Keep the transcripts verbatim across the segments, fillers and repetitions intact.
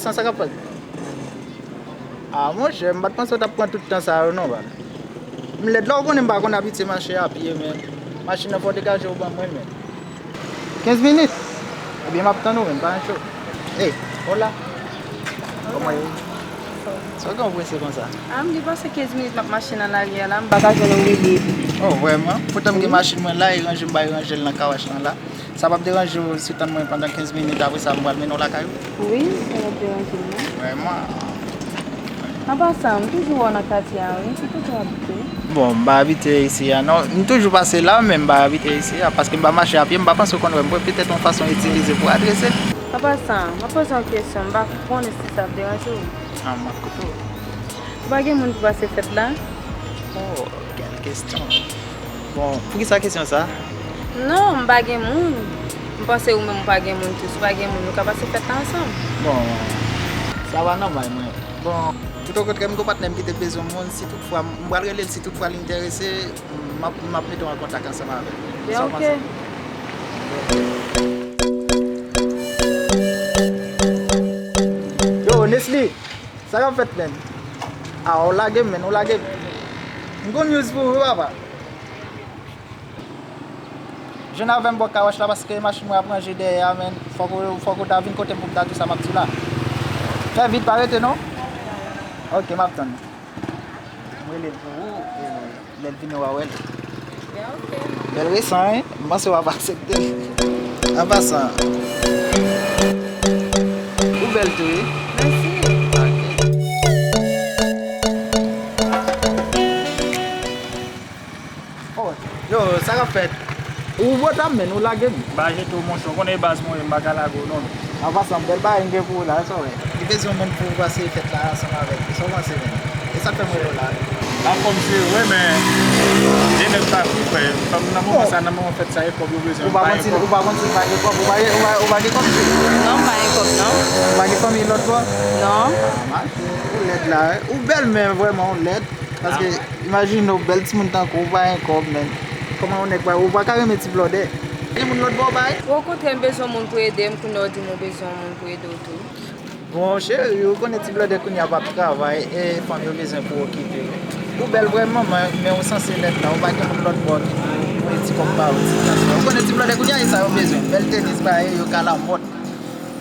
San sa k ap fèt? A, monchè, m pa t panse w t ap pran tout tan sa yo non, baz. M lèd la, ou konnen m pa konn abitye mache a pye, men machin nan fò w degaje w ban mwen, men. Kenz minit? Ebyen, m ap tann ou, men, pa gen cho. Ey, hola. Kòman ye? Sa w gen w prese konsa? A, m gen pase kenz minit m ap mache nan lari a la, m pa ka jwenn ou rele. Oh, vrèman? Poutan m gen machin mwen la, e ranje m bay ranje l nan kawach lan la. Sa p ap deranje w si w tann mwen pandan kenz minit, apre sa, m pral mennen w lakay ou? Wi, sa p ap deranje m, non. Vrèman? An pasan, m toujou wè w nan katye a, wi. Se kote w abite? Bon, m pa abite isi a, non. M toujou pase la, men m pa abite isi a, paske m pa mache a pye, m pa panse w konn wè m. Petèt yon fason itilize pou adrese m. An pasan, m ap poze w yon kesyon, m pa konnen si sa ap deranje w. An, m ap koute w. Ou pa gen moun pou pase fèt la? Oh, kèl kesyon. Bon, poukisa kesyon sa? Non, m pa gen moun. M panse ou menm ou pa gen moun tou. Si w pa gen moun, nou ka pase fèt la ansanm. Bon, sa pa nòmal, mwen. Bon, toutokontrè, m gen yon patnè m ki te bezwen moun. Si toutfwa, m pral rele l, si toutfwa li enterese, m ap, m ap mete w an kontak ansanm avè l. Sa w panse? Yo, Nesly! Sa k ap fèt, menn? A, ou lage m, menn, ou lage m. M gon news pou ou, wi, papa. Jwenn avè m bò kawòch la, paske machin mwen ap ranje dèyè a, menn. Fòk ou, fòk ou ta vin kote m pou m ta di w sa m ap di w la. Fè vit, pa rete, non. Ok, m ap tann ou. M rele l pou ou, e lè l vini, w a wè l. Bèl resan, wi. M panse w ap aksepte l. An pasan, ou bèl tou, wi. Mèsi. Ok. Oh, yo, sa k ap fèt? Ou bo tan, menn, ou lage m. M pa jete w, monchè, ou konnen e baz mwen ye, m pa ka lage w non, menn. An pasan, bèl bagay m gen pou ou la, sa w wè. Li bezwen yon moun pou pase fèt la ansanm avèk li. Sa w panse, menn? E sa k fè m rele w la. Anfòm se vre, men de nèg pa kou, frè. Fanm nan moman sa, nan moman fèt sa, e kòb yo bezwen. Ou pa konn si, ou pa konn si l pa gen kòb, ou pa gen, ou pa, ou pa gen kòb, si? Non, m pa gen kòb, non. Ou pa gen fanmi lòt bò? Non. Ah, mal. Ou lèd la, wi. Ou bèl, men vrèman, ou lèd. Paske, imajine w, bèl timoun tankou w, ou pa gen kòb, menn. Kòman yon nèg pa, ou pa ka renmen ti blòdè? Gen moun lòt bò bay? Okontrè, m bezwen moun pou ede m, kounye a w di m ou bezwen yon moun pou ede w tou. Bon, cheri, ou konnen ti blòdè kounye a p ap travay, e fanm yo bezwen pou okipe yo. Ou bèl vrèman, men, men ou sanse lèd la, ou pa gen moun lòt bò ki pou, pou voye ti kòb ba ou, ti transfè. Ou konnen ti blòdè kounye a, e sa yo bezwen. Bèl tenis, bagay, yo ka lamòd.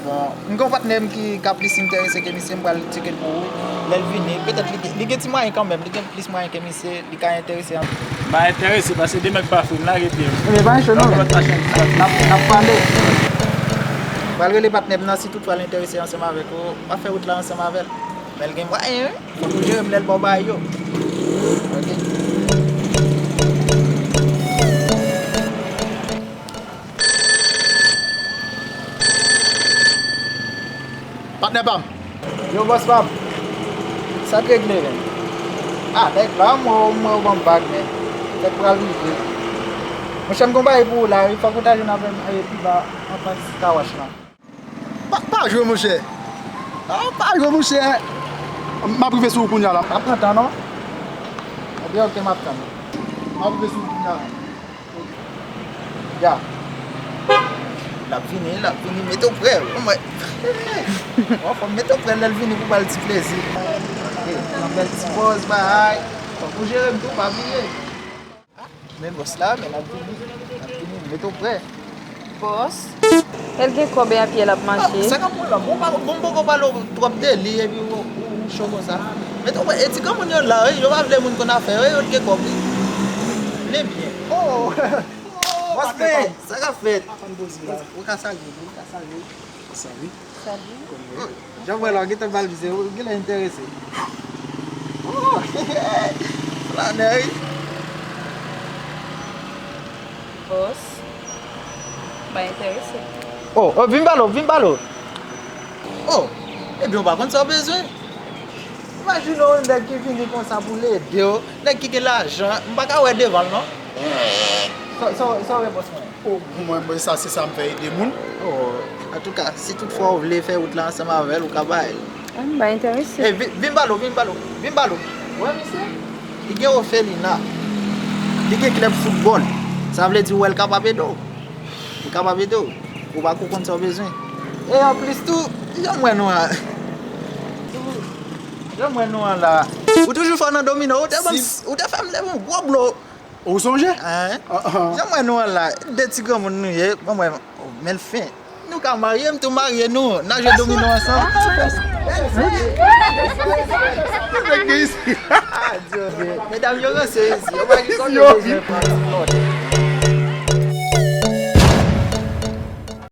Bon, m gen yon patnè m ki ka plis enterese ke misye, m pral tcheke l pou ou. Lè l vini, petèt li, li gen ti mwayen kanmenm, li gen plis mwayen ke misye, li ka enterese an. M pa enterese, paske demen k pa fri, m lage pye m. Ebyen, pa gen cho non, men. N ap, n ap pale. M pral rele patnè m nan, si toutfwa l enterese ansanm avèk ou, m ap fè wout la ansanm avè l. Men l gen mwayen, wi. Fòk ou jere m lè l ba w bagay yo. Ok. Patnè pa m. Yo, bòs pa m. Sa k regle, menn? Ah, nèg la, m wè w, m wè w ban m vag, menn. Fèt pral rive. Monchè, m gon bagay pou ou la, wi. Fòk ou ta jwenn avè m, e, pi ba, anfas kawach lan. Pa, pa jwe, monchè. Ah, pa jwe, monchè. M ap rive sou ou kounya la. Pa pran tan, non. Ebyen, ok, m ap tann ou. M ap rive sou ou kounya la. Ya. L ap vini, l ap vini. Mete w prè. Bon, mwen. Bon, fò m mete w prè lè l vini pou ba l ti plezi. Ok, pran bèl ti pòz, bay. Fòk ou jere m tou, pa bliye. Ah, men bòs la, men l ap vini. L ap vini, mete w prè. Bòs? Èl gen kòb e a pye l ap mache. Ah, sa k ap pran la? Bon, pa, bon, m poko pale w twòp de li, epi ou, ou, ou cho konsa. Mete w prè, e ti granmoun yo la, wi, yo pa vle moun konn afè yo, yo t gen kòb, wi. Vle byen. Oh! Bòs, men, sa k ap fèt? Ou ka salye, ou ka salye. Sa wi. Salut. Jan m wè la, w gentan ba l vize, w genlè enterese. Oh, flanè, wi. Bòs, pa enterese. Oh, oh, vin pale w, vin pale w. Oh, ebyen, w pa konn sa w bezwen. Imajine w, nèg ki vini konsa pou l ede w, nèg ki gen lajan, m pa ka wè devan l, non. Sa, sa, sa w wè, bòs mwen? O, mwen, mwen, sa, se sa m fè ede moun. O, antouka, si toutfwa w vle fè wout la ansanm avè l, ou ka bay l. A, m pa enterese. E, vin, vin pale w, vin pale w, vin pale w. Ou wè misye? Li gen ofelina. Li gen klèb foutbòl. Sa vle di, ou wè, l kapab ede w. Li kapab ede w. Ou pa ko konn sa w bezwen. E anplis tou, jan m wè nou a, Jan m wè nou an la. Ou toujou fò nan domino. Ou te ban m, ou te fè m leve yon gwo blo. Ou sonje? Hein? Jan m wè nou an la. De ti granmoun nou ye. Ban m wè. Oh, men l fen. Nou ka marye, m tou marye nou. N a jwe domino ansanm. Ah, Dye, Dye. Medam yo ranse isi. Yo pa gen kòb yo bezwen pran ti lòt.